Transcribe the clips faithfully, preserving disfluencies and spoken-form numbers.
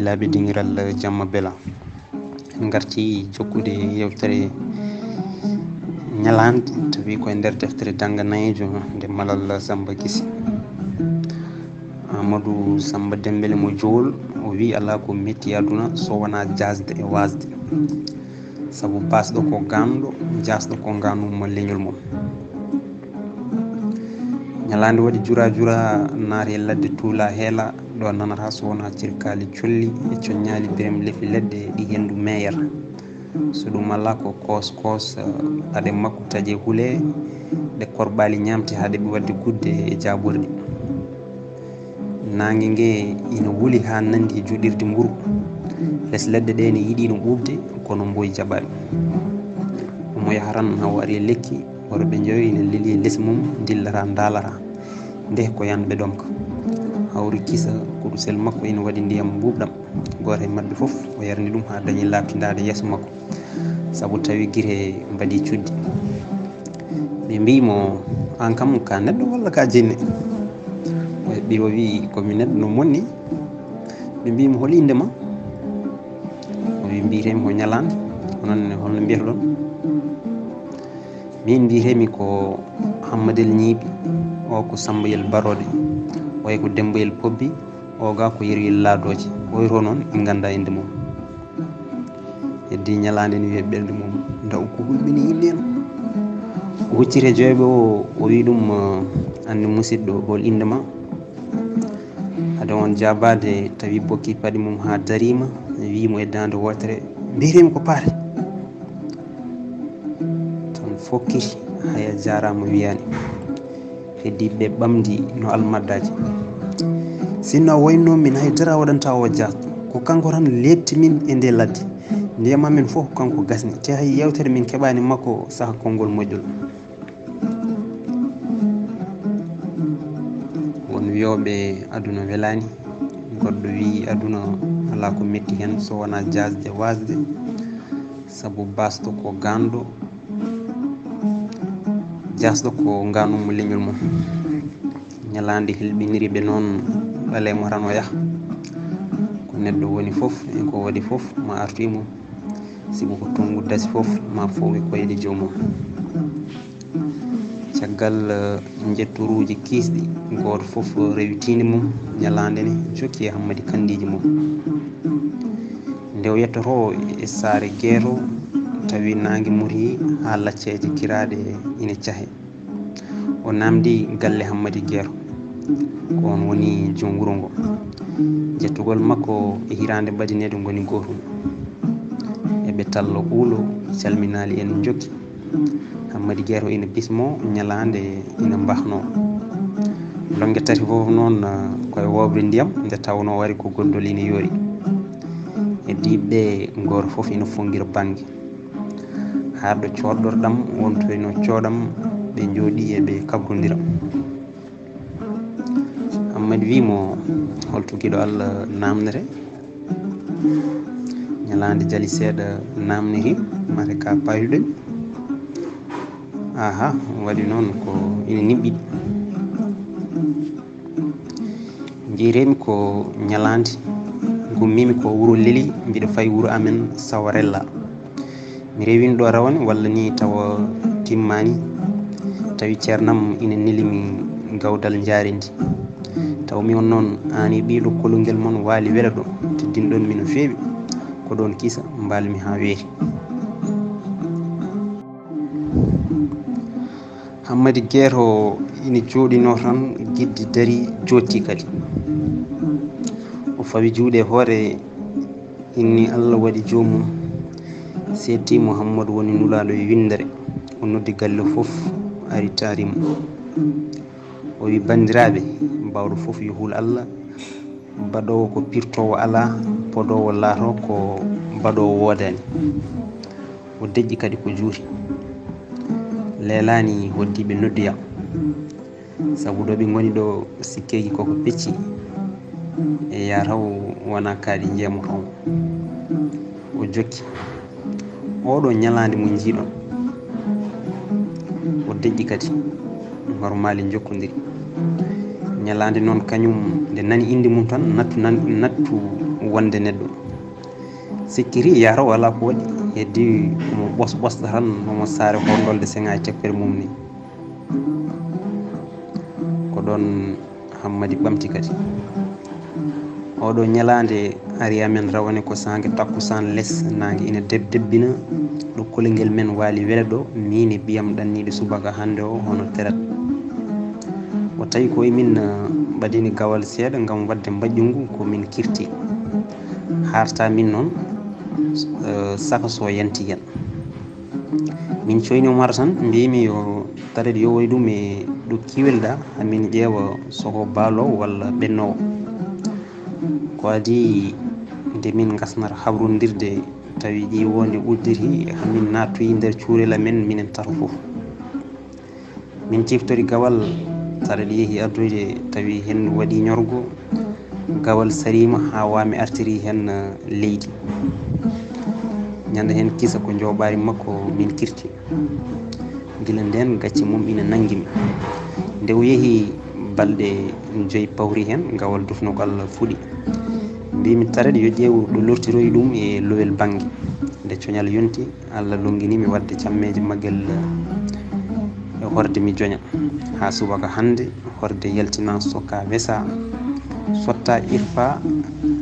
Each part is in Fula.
Laabi dingiral jamma bela. En ngarti jokkude yewtere ñalaande, tawi ko e nder deftere Dannga Nayeejo nde Malal Samba Gisi. Amadou Samba Dembele mo Jowol, o wi alaa ko metti aduna so wonaa jaasde e waasde. Sabu baasɗo ko gaanɗo, jaasɗo ko ngaanumma leñol mum. Ñalaande waɗi jura jura, naati e ladde tuula heela, ɗo nanata so wonaa cirkaali colli e coññaali Birem lefi leɗɗe ɗi henndu meeyata. So ɗum alaa ko koos koos, eh, paɗe makko taƴe hule, ɗe korɓaali ñaamte haa ɗeɓi waɗde gudde e jaaɓorɗi. Naange nge ina wuli haa nanndi e joɗirde mburu. Les leɗɗe ɗe ne yiɗino ɓuuɓde, kono mboy jaɓaani. Omo yaha tan, haa o ari e lekki, worɓe njoyo ina leli e les mum, ndillata, ndaalata. Nde ko yanɓe ɗomka. Hawri kisa, kuɗusel makko ina waɗi ndiyam mbuuɓɗam. Gooto e maɓɓe fof, o yarni ɗum haa dañi laaɓtindaade yeeso makko. Sabu tawi gite mbaɗi cuddi. Ɓe mbiyi mo, "Aan kam ka neɗɗo walla ka jinne?" O heɓɓi o wiyi, "Ko mi neɗɗo no monni." Ɓe mbiyi mo, "Hol innde ma?" O wiyi, "Mbiyetee-mi ko Ñalaande." Onon ne, holno mbiyata-ɗon? "Miin mbiyetee-mi ko Hammadel Ñiiɓi, o ko Sambayel Barooɗe, o ko Dembayel Pobbi, o ga ko Yeroyel Laadooje." Oy to noon, en nganndaa innde mum. Heddi ñalaande ni wiye ɓernde mum, ndaw ko hulɓini yimɓe en. O hucciti e joyɓe o, o wi ɗum, eh, "Anndi musidɗo, hol innde ma?" Hade on jaabaade, tawi bokki paɗe mum haa dariima, wi mo e daande wootere, "Mbiyetee-mi ko Paate." Tan fokkiti, haya jaaraama wiyaani. Heddi ɓe ɓamdi no almaddaaji. Sinno a wayno min, hay dara waɗanta o jaat. Ko kanko tan leeɓti min e nde ladde. Ndiyam amen fof ko kanko gasni. Te hay yewtere min keɓaani makko saha konngol moƴƴol. Won wiyooɓe aduna welaani. Goɗɗo wiyi aduna alaa ko metti heen so wonaa jaasde waasde. Sabu baasɗo ko gaanɗo, jaasɗo ko ngaanumma leñol mum. Ñalaande hilɓiniri ɓe noon, ɓaleemo tan o yaha. Ko neɗɗo woni fof, e ko waɗi fof, ma artu e mum. Sibu ko tonngu dasi fof, ma foowe koyɗe joomum. Caggal, eh, njettoruuji kiisɗi, gooto fof rewi tiinde mum, ñalaande ne jokki e Hammadi Kanndiiji mum. Nde o yettotoo e saare Geeto, tawi naange muti haa lacceeje kiraaɗe ina cahe. O naamndi galle Hammadi Geeto, ko oon woni joom wuro ngo. Jettugol makko e hiraande ɓadineede ngoni gootum. Eɓe talla ulo, calminaali en njokki. Hammadi Geeto ina bismoo, ñalaande ina mbahnoo. Lonnge tati fof noon, eh, ko e wooɓre ndiyam, nde tawnoo o ari ko goddol ina yoori. Heddiiɓe ɓe, gooto fof ina fonngira bannge. Haa ɗo coodorɗam wontoyno coodam, ɓe njooɗii eɓe kabrondira. Hammadi wii mo, "Holto giɗo Allah naamnere?" Ñalaande jali seeɗa naamniri, mate ka payluɗen. Aha, waɗi noon ko ina niɓɓiɗi. Njiireemi ko ñalaande, ngummiimi ko wuro Leli, mbiɗa fayi wuro amen Sawarella. Mi rewino ɗo rawane walla ni tawa timmaani, tawi ceernam ina neli mi gawdal njaareendi. Taw mi on noon, aan e ɓiyɗo kolongel mon waali wela ɗo, teddinɗon mi no feewi. Ko ɗoon kisa mbaal mi haa weeti. Hammadi Geeto ina jooɗinoo tan, giddi darii, jooɗti kadi. O fawi juuɗe e hoore, inni Allah waɗi joomum, seetti Muhammadu woni nulaaɗo e winndere. O noddi galle fof, ari taari mo. O wi, "Banndiraaɓe, baawɗo fof yo hul Allah, baɗoowo ko pirtoowo alaa, podoowo laato ko baɗoowo woodaani." O deƴƴi kadi ko juuti. Leelaani hoddiiɓe noddoya. Sabu ɗo ɓe ngoni ɗo sikkeeji koko pecci. E yaa taw wonaa kaaɗi njeemoto mo. O jokki. Oɗo ñalaande mo njiiɗon. O deƴƴi kadi. Hormaali njokkondiri. Ñalaande noon kañum nde nani innde mum tan, nattu nan-, nattu wonde neɗɗo. Sikkiri yahata o alaa ko waɗi, heddi omo ɓos ɓosɗa tan, omo saare hondolde seŋa e teppere mum ni. Ko ɗoon Hammadi ɓamti kadi. Oɗo ñalaande ari amen rawane ko saange takkusaan les, naange ina deb-, debbina, ɗo kolengel men waali wele ɗo, miin e ɓiyam ɗanniiɗo subaka hannde o hono terat. O tawi ko e min, eh, mbaɗini gawal seeɗa ngam waɗde mbaƴƴu ngu ko min kirti. Harta min noon, eh, saka so yanti yen. Min coyni Umar tan, mbiymi yo taret yowoy ɗum e ɗo kiwel ɗa, hamin ƴeewa soko baalowo walla ɓennoowo. Ko adii nde min ngasnata habrondirde, tawi ƴiwonde udditi, hamin nattoyi nder cuurel amen, minen tato fof. Min ciftori gawal, taret yehi addoyde, tawi henndu waɗi ñorgo. Gawal sariima haa waami artiri heen, eh, leydi. Ñande heen kisa ko njooɓaari makko min kirti. Gila ndeen gacce mum ina nanngi mi. Nde o yehi balɗe joy pawri heen, gawal dufnokal fuɗi. Mbimi taret yo ƴeew ɗo lortiroyi ɗum e lowel bannge. Nde coñal yonti, Allah longini mi waɗde cammeeje maggel e horde mi joña. Haa subaka hannde, horde yaltina, sokka, wesa, sotta, irfa,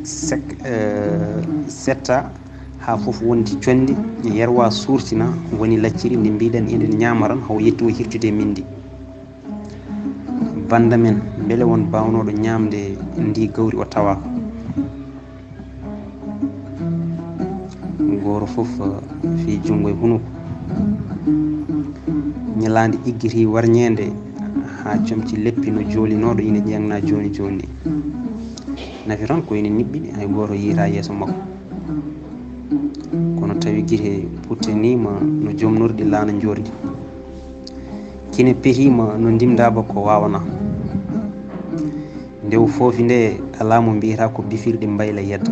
sek-, eh, setta, haa fof wondi conndi, yerwa, suurtina, woni lacciri ndi mbiɗen eɗen ñaama tan, haw yetti o hirtude e min ndi. Bannda men, mbele won baawnooɗo ñaamde ndi gawri o tawaaka? Gooto fof fii junngo e hunuko. Ñalaande iggiti warñeende haa comci leppi no joolinooɗo ina ƴeeŋna jooni jooni. Nafi tan ko ina niɓɓiɗi, hay gooto yiita yeeso makko. Kono tawi gite puttaniima no jomnorɗi laana njoorndi. Kine petiima no ndimdaaba ko waawanaa. Nde o foofi nde, alaa mo mbiyata ko bifirɗi mbayla yedda.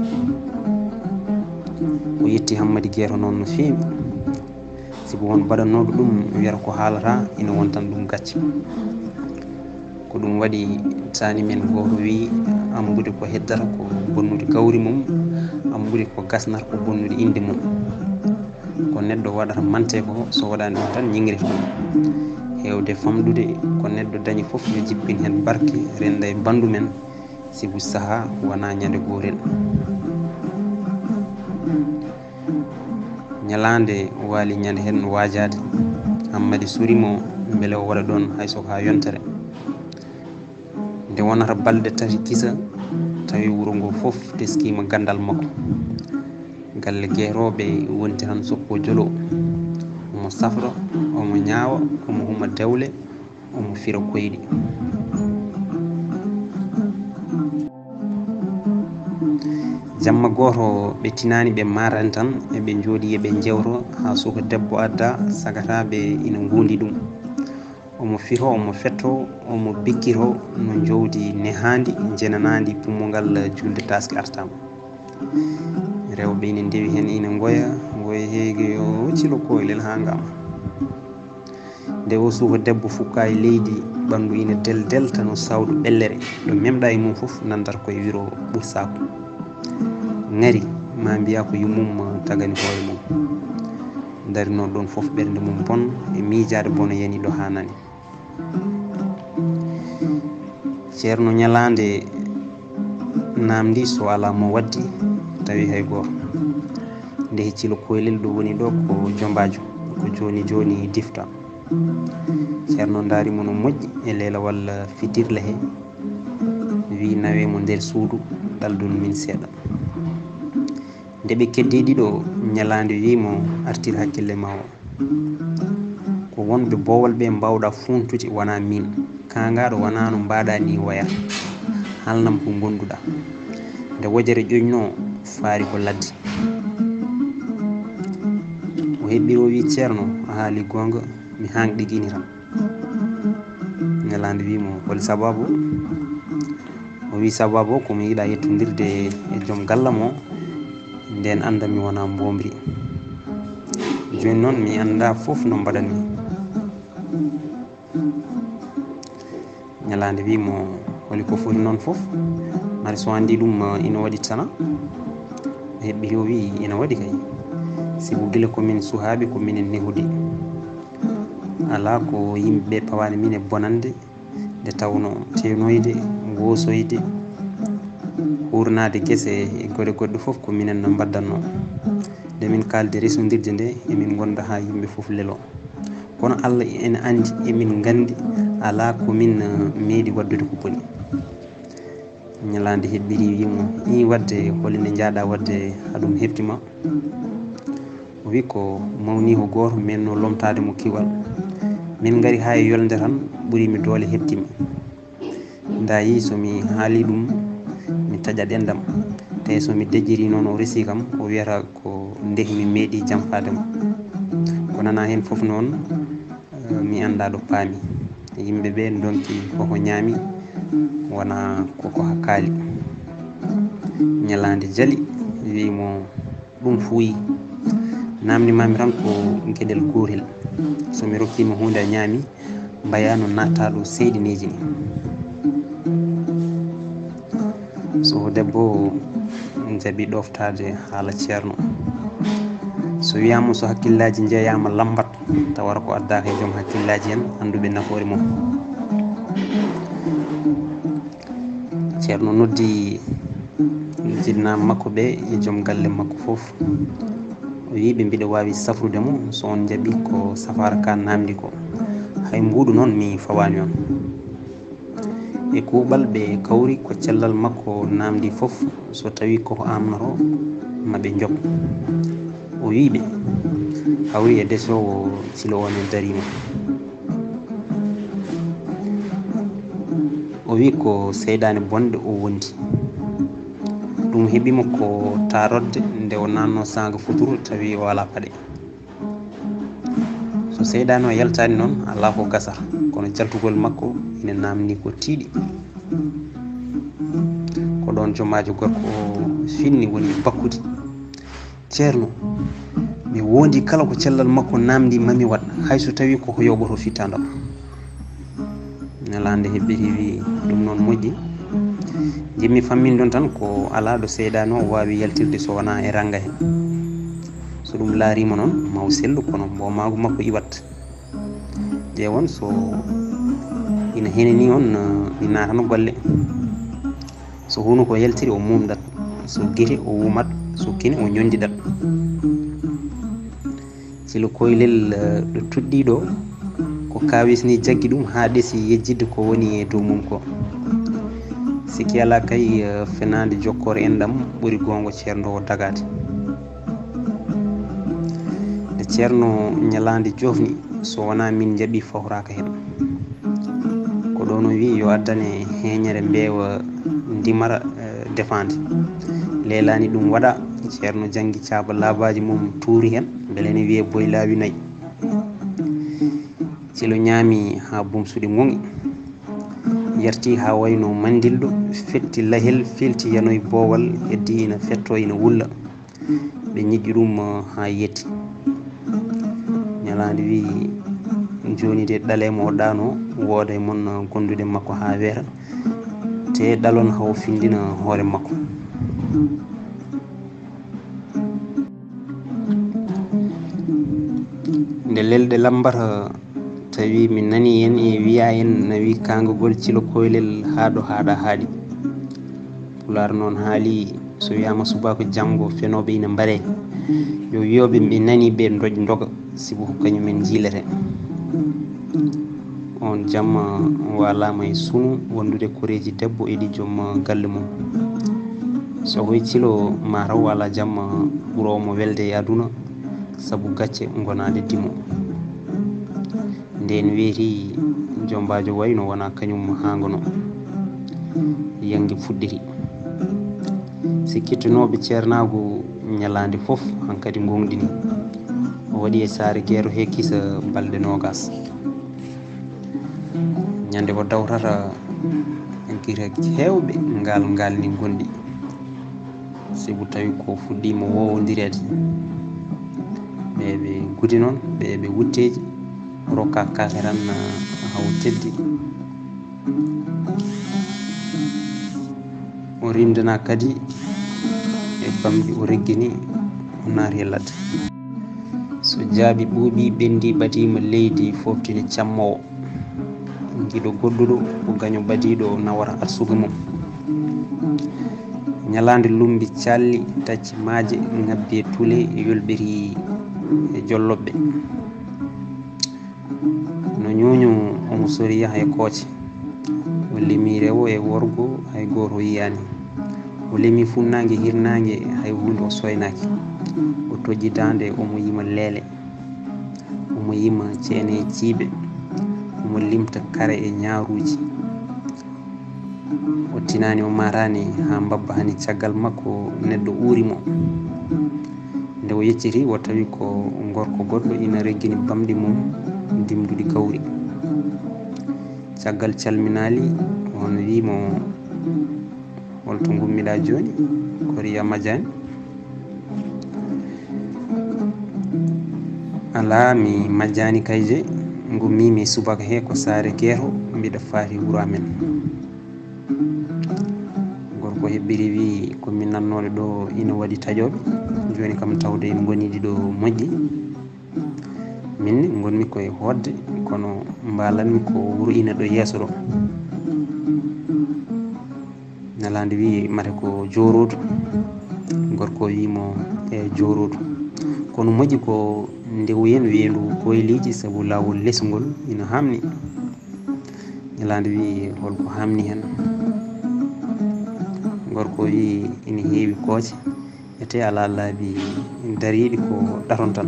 O yetti Hammadi Geeto noon no feewi. Sibu won baɗannooɗo ɗum wiyata ko haalata ina wontan ɗum gacce. Ko ɗum waɗi taani men gooto wiyi, ambude ko heddata ko bonnude gawri mum, ambude ko gasnata ko bonnude innde mum. Ko neɗɗo waɗata mante ko, so waɗaani ɗum tan ñiŋrete ɗum. Heewde famɗude, ko neɗɗo dañi fof yo jippin heen barke, rennda e banndu men, sibu sahaa wonaa ñande goorel. Ñalaande waali ñande heen waajaade, Hammadi suri mo mbele o waɗa ɗoon hay so ko haa yontere. Nde wonata balɗe tati kisa, tawi wuro ngo fof teskiima ganndal makko. Galle Geerooɓe wonti tan sokko jolo. Omo safra, omo ñaawa, omo huma dewle, omo fira koyɗi. Jamma gooto, ɓe tinaani ɓe maarani tan, eɓe njooɗi eɓe njewto, haa suka debbo adda, sagataaɓe ina nguundi ɗum. Omo fiho, omo fetto, omo bikkito no jowdi nehaandi, jenanaandi pummongal julde taaske artaama. Rewɓe ina ndewi heen, ina ngoya, ngoya heege yo cilo koylel haa ngama. Nde o suka debbo fukka e leydi, ɓanndu ina del del, tan o sawdu ɓellere, ɗo memɗa e mum fof nandata koye wiro ɓursaaku. Ŋari, ma mbiya ko yummum tagani hoore mum. Darinoɗo ɗon fof ɓernde mum bon, e miijaade bono yani ɗo haa nani. Ceerno ñalaande naamndi so alaa mo waddi, tawi hay gooto. Nde heccilo koylel ɗo woni ɗo ko jombaajo, ko jooni jooni difta. Ceerno ndaari mo no moƴƴi e leelawal fitirle he, wi nawe mo nder suudu, ɗaldun min seeɗa. Nde ɓe keddi ɗiɗo, ñalaande wi mo artir hakkille ma o. Ko wonɓe boowal ɓe mbawɗa fuuntude wonaa miin. Kaangaaɗo wonaa no mbaɗa ni wayata. Haalnam ko ngonduɗa. Nde wojere ƴoƴno faari ko ladde. O heɓɓiro wi ceerno, a haali goonga, mi haanɗigini tan. Ñalaande wi mo, holi sababu? O wi sababu ko mi yiɗa yettondirde e joom galle mo, nden annda mi wona mbombri. Jooni noon mi annda fof no mbaɗanmi. Ñalaande wi mo, holi ko foti noon fof? Hari so anndi ɗum, eh, ina waɗi tana? Heɓɓi o wi'i, ina waɗi kay. Sibu gila ko min suhaaɓe, ko minen nehudi. Alaa ko yimɓe ɓe pawaani min e bonande, nde tawnoo teenoyde, woosoyde, huurnaade gese e geɗe goɗɗe fof ko minen no mbaddannoo. Nde min kaaldi resondirde nde, emin ngonda haa yimɓe fof leloo. Kono Allah ene anndi, emin nganndi alaa ko min, eh, meeɗi waɗdude ko boni. Ñalaande heɓɓiri wi'i mo, "Ii, waɗde holi nde njaaɗa waɗde haa ɗum heɓti ma?" O wi'i ko mawni ko gooto, men no lomtaade mo kiwal. Min ngari haa e yolnde tan, ɓuri mi doole heɓti mi. Nda yii, so mi haali ɗum, mi taƴa ɗendam. Tawi so mi deƴƴiri noon, o resi kam, o wiyata ko nde mi meeɗi janfaade mo. Ko nana heen fof noon, eh, mi anndaa ɗo paami. Yimɓe ɓe ndonki koko ñaami, wona koko hakkaali. Ñalaande jali, wi'i mo, "Ɗum fuuyi. Naamndi maami tan ko geɗel gootel. So mi rokkiima huunde a ñaami, mbayaa no natta ɗo seyɗineeji ni." So debbo jaɓi ɗoftaade haala ceerno. So wiyaama so hakkillaaji njeyaama lambat, tawata ko addaaka e joom hakkillaaji en, annduɓe nafoore mum. Ceerno noddi jinnaaɓe makko ɓe e joom galle makko fof. O wi'i ɓe, "Mbiɗa waawi safrude mo, so on njaɓi ko safaara ka naamndi ko. Hay mbuuɗu noon mi fawaani on." E kuuɓal ɓe kawri ko cellal makko naamndi fof, so tawi koko amnoto, ma ɓe njoɓ. O wi'i ɓe, hawri e desoowo silo on e dariima. O wi'i ko seyɗaane bonɗe o wondi. Ɗum heɓi mo ko taarorde nde o naatno saanga futuro tawi o alaa paɗe. So seyɗaane o yaltaani noon, alaa ko gasata, kono jaltugol makko ina naamni ko tiiɗi. Ko ɗoon jomaajo gorko o finni woni bakkude. Ceerno, mi wondi kala ko cellal makko naamndi mami waɗ, hay so tawi koko yoɓoto fittaandam. Ñalaande heɓɓiri wi'i, ɗum noon moƴƴi. Jimmi fammin ɗon tan ko alaa ɗo seyɗaane o waawi yaltirde so wonaa e rannga heen. So ɗum laariima noon, maw sellu, kono mboomaagu makko iwat. Ƴeewon so ina henani on, mi naatano golle. So hunuko yaltiri, o mumɗat. So gite, o wumat. So kine, o ñondiɗat. Cilo koylel, eh, ɗo tuɗɗi ɗo, ko kawis ni jaggi ɗum haa ɗesi yejjidde ko woni e dow mum ko. Sikki alaa kay, eh, fenaande jokkoore enɗam ɓuri goongo ceerno o dagaade. Nde ceerno ñalaande joofni, so wonaa min njaɓi fawraaka heen. Ko ɗoon o wi'i yo addane heeñere mbeewa ndimara, eh, defaande. Leelaani ɗum waɗa, ceerno janngi caaba laabaaji mum tuuri heen, mbele ne wiyee boy laawi nayi. Cilo ñaami haa bumsuɗi ŋoŋi. Yarti haa wayno manndilɗo, fetti lahel, felti yanoy boowal, heddi ina fetto, ina wulla. Ɓe ñiƴƴi ɗum, eh, haa yetti. Ñalaande wi'i, jooni de ɗale mo o ɗaano, wooda e mon, eh, gondude makko haa weeta. Te ɗalon haw findina hoore makko. Nde lelɗe lambata, tawi mi nani en e wiya en nawi kangagol cilo koylel haa ɗo haaɗa haaɗi. Pulaar noon haali, so wiyaama subaka janngo fenooɓe ina mbaree, yo wiyooɓe ɓe nani ɓe ndoj ndoga, sibu ko kañum en njiilete. On jamma walaama e sunu wondude koreeji debbo e ɗi joom galle mum. So hoy cilo ma taw alaa jamma ɓuroowo mo welde e aduna, sabu gacce ngonaade dimo. Ndeen weeti jombaajo wayno wona kañum haangono. Yannge fuɗɗiri. Sikkittonooɓe ceernaagu ñalaande fof hankadi ngoongɗini. O waɗi e saare geeto he kisa balɗe noogaas. Ñande ko dawtata en kira heewɓe ngal ngal ni ngonɗi. Sibu tawi ko fuɗɗiima wowondireede. Ɓe ɓe ngudi noon, ɓe ɓe wutteeji, rokka kaake tan, ah, haw teddi. O rimdana kadi e bamɗi, o reggini, o naati e ladde. So jaaɓi ɓuuɓi, ɓendi, ɓadiima leydi, foftini cammowo. Giɗo goɗɗuɗo ko gaño ɓadiiɗo nawata arsugue mum. Ñalaande lummbi calli, tacci maaje, ŋabbi e tule, yolɓiri e jolloɓe. No ñuuñu omo sori yaha e kooce. O limi rewo e worgo, hay gooto yiyaani. O limi funnaange, hirnaange, hay huunde o soynaaki. O tojji daande, omo yima leele. Omo yima ceene e ciiɓe. Omo limta kare e ñaaruuji. O tinaani, o maataani haa mbabba hani caggal makko neɗɗo uuri mo. Nde o yecciti, o tawi ko gorko goɗɗo ina reggini bamɗi mum dimduɗi gawri. Caggal calminaali, on wii mo, "Holto ngummiɗaa jooni? Koriya majjaani?" "Alaa, mi majjaani kay je, ngummiimi subaka he ko saare geeto, mbiɗa faati wuro amen." Gorko hebbiri wii, "Ko min nannooɗo ɗo ina waɗi taƴooɓe, jooni kam tawde en ngoni ɗiɗo moƴƴi. Min ngonmi koye hootde, kono mbaalanmi ko wuro ina ɗo yeeso ɗo." Ñalaande wii, "Mate ko jooroodu?" Gorko wii mo, "E jooroodu. Kono moƴƴi ko ndewoyen weendu koyliiji, sabu laawol les ngol ina haamni." Ñalaande wii, "Holko haamni heen?" Gorko wii, "Ina heewi kooce, ete alaa laabi dariiɗi ko ɗaton tan."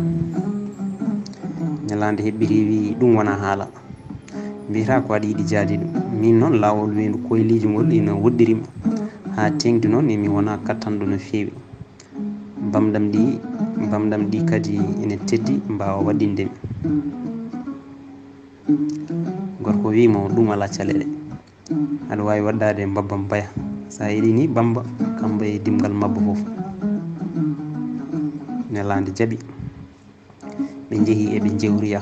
Ñalaande hebbiri wii, "Ɗum wonaa haala. Mbiyata ko aɗa yiɗi jaadiiɗo. Miin noon laawol weendu koyliiji ngol ina woɗɗiri mi, haa teeŋti noon emi wona kattanɗo no feewi. Bamɗam ɗi, bamɗam ɗi kadi ina teddi, mbaawa waɗɗinde mi." Gorko wii mo, "Ɗum alaa caɗeele. Aɗa waawi waɗɗaade mbabbam baya. So a yiɗi ni bamba, kamba e dimngal mabba fof." Ñalaande jaɓi. Ɓe njehi eɓe njewroya,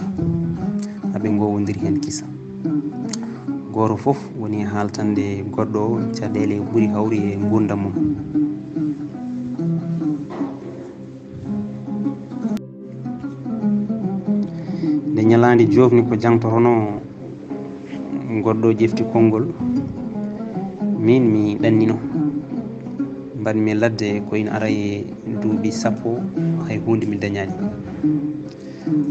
haa ɓe ngowondiri heen kisa. Gooto fof woni haaltande goɗɗo o caɗeele ɓuri hawri e nguurndam mum. Nde ñalaande joofni ko jaŋtotonoo, goɗɗo ƴefti konngol, "Miin mi ɗannino. Mbaɗmi ladde ko ina ara e duuɓi sappo, hay huunde mi dañaani.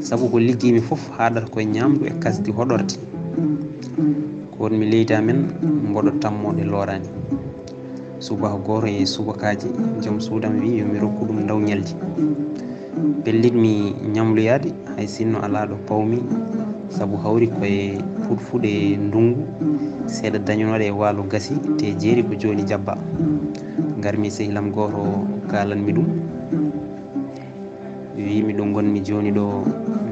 Sabu ko liggiimi fof haaɗata ko e ñaamdu e kasdi hoɗorde. Ko wonmi leydi amen, mboɗo tammoo ɗe looraani." Subaka gooto e subakaaji, joom suudam wii yo mi rokku ɗum ndaw ñalji. Pellitmi ñamloyaade, hay sinno alaa ɗo pawmi, sabu hawri ko e fuɗfuɗe ndunngu, seeɗa dañunooɗe e waalo gasi, te jeeri ko jooni jabba. Ngarmi sehilam gooto kaalanmi ɗum. Wiimi ɗo ngonmi jooni ɗo,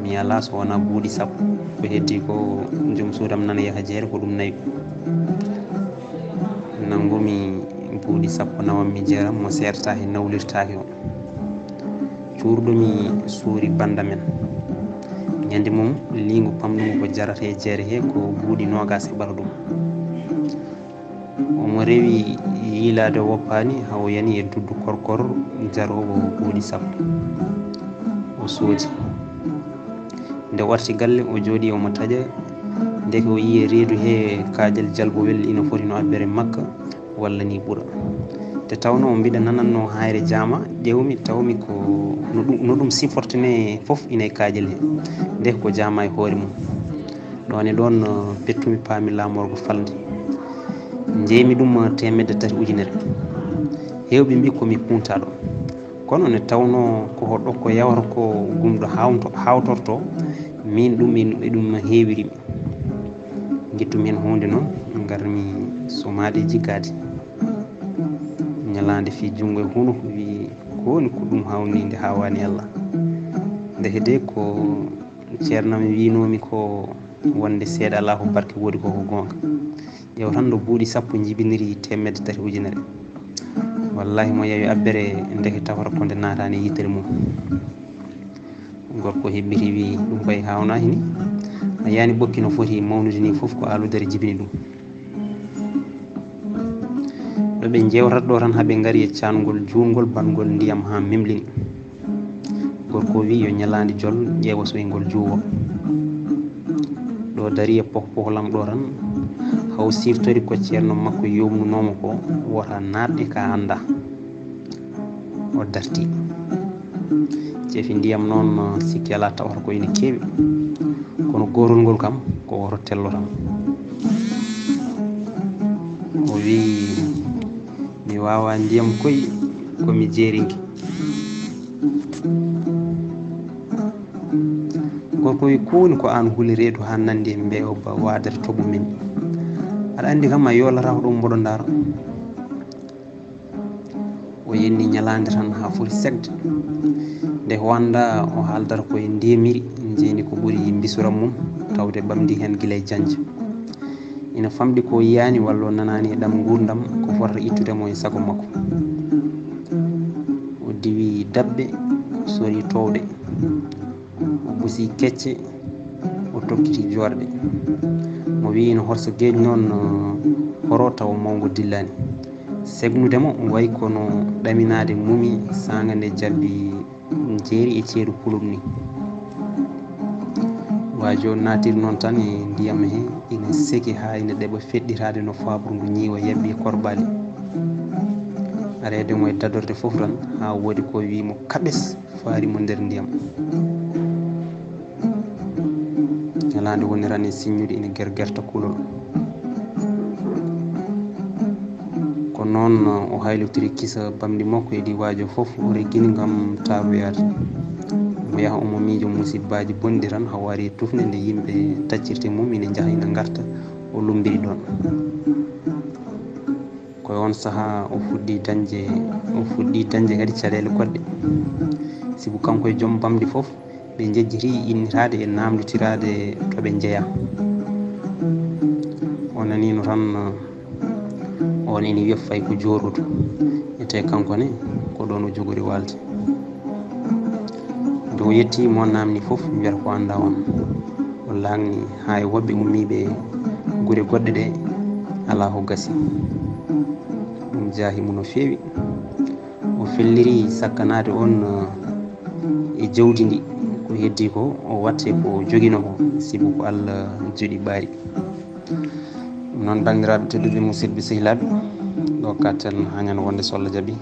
mi alaa so wonaa buuɗi sappo. Ko heddii ko, joom suudam nana yaha jeere, ko ɗum nawi. Nanngumi buuɗi sappo, nawammi jeeram mo seertaaki, nawlirtaaki o. Cuurɗumi suuri bannda men. Ñande mum, liingu pamɗungu ko jarata e jeere he, ko buuɗi noogaas heɓata ɗum. Omo rewi yiilaade woppaani, haa o yani e duddu korkor jaroowo buuɗi sappo. O soodi. Nde o arti galle, o jooɗi, omo taƴa. Ndeke o yii e reedu he kaajal jalbowel ina foti no abbere makka walla ni ɓura. Nde tawnoo mbiɗa nanannoo haayre jaama, ƴeewmi, tawmi ko no ɗum, no ɗum sifortene fof ina e kaajal he. Ndeke ko jaama e hoore mum. Ɗoon e ɗoon, eh, pettumi, paami laamorgo falnde. Njeeymi ɗum, eh, teemedde tati ujunere. Heewɓe mbii ko mi kuuntaaɗo. Kono nde tawnoo ko hoɗo ko yawata ko gumɗo hawnto-, hawtorto, miin ɗum en-, eɗum heewiri mi. Ngittumi heen huunde noon, ngarmi somaade jiggaade. Ñalaande fii junngo e hunuko, wii, "Ko woni ko ɗum hawni nde hawaani Allah?" Ndeke de ko ceerno am wiinoomi ko wonde seeɗa alaa ko barke woodi ko ko goonga. Ƴeew tan no buuɗi sappo njibiniri teemedde tati ujunere. Wallaahi mo yawi abbere ndeke tawata ko nde naataani e yitere mum. Gorko hebbiti wii, "Ɗum koye hawnaaki ni. A yiyaani ɓokki no foti mawnude ni fof ko aludere jibini ɗum." Ɓe njewtat ɗo tan, haa ɓe ngari e caangol juutngol banngol ndiyam haa memlini. Gorko o wi yo ñalaande jol ƴeewa soyngol juuwo. Ɗo dari e pohpohlam ɗo tan, haw siftori ko ceerno makko yomnunoo mo ko, wota naatɗe ka annda. O darti. Ceefi ndiyam noon, sikki alaa, tawata ko ina keewi, kono goorol ngol kam ko woto tello tan. O wi, mi wawa ndiyam koy, ko mi jeerinki. Gorko wi, ko woni ko aan huli reedu haa nandi e mbeewa ba waadata toɓo men? Aɗa anndi kam a yoolata ko ɗum mboɗo ndaara. O yenni ñalaande tan haa foti segde. Nde o annda o haaldata ko e ndemiri, njeeni ko ɓuri mbisuram mum, tawde ɓamdi heen gila e jannja. Ina famɗi ko yiyaani walla o nanaani e ɗam nguurndam ko fotata ittude mo e sago makko. O diwi daɓɓe, o sori toowɗe, o busi kecce, o tokkiti joorɗe. Mo wiyi no horso geej noon, horo tawa mawngo dillaani. Segnude mo wayi kono ɗaminaade mumi saanga nde jarbi jeeri e ceeɗu pulum ni. Waajo naatiri noon tan e ndiyam he, ina seki haa ina ɗeɓa feɗɗitaade no faaburgu ñiiwa yaɓɓi e korbaali. Areede mo e dadorde fof tan, haa woodi ko wiyi mo kaɓes, faari mo nder ndiyam. Ñalaande woni tan e siññude ina gergerta kulol. Ko noon o haylotiri kisa bamndi makko e ɗi waajo fof, o reggini ngam taaroyaade. Mo yaha omo miijo musibbaaji bonɗi tan, hawaari e tufnde nde yimɓe taccirte mum ina njaha ina ngarta, o lumbiri ɗoon. Ko e oon sahaa o fuɗɗi dañde, o fuɗɗi dañde kadi caɗeele goɗɗe. Sibu kanko e joom bamndi fof, ɓe njejjiti innitaade e naamnditiraade to ɓe njeyaa. O naniino tan, oon ina wiya fay ko joorudu. E tee kanko ne, ko ɗoon o jogori waalde. Nde o yettii mo naamni fof, wiyata ko annda oon. O laagni haa e woɓɓe ummiiɓe gure goɗɗe ɗe, alaa ko gasi. Ɗum jaahi mo no feewi. O felliri sakkanaade oon, eh, e jawdi ndi. Ko heddii ko, o watte ko joginoo ko, sibu ko Allah joɗi ɓaari. Ɗum noon, banndiraaɓe tedduɓe, musidɓe sehilaaɓe, ɗo katten haa ñande wonde so Allah jaɓi.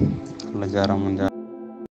Allah jaaraama, on njaaraama.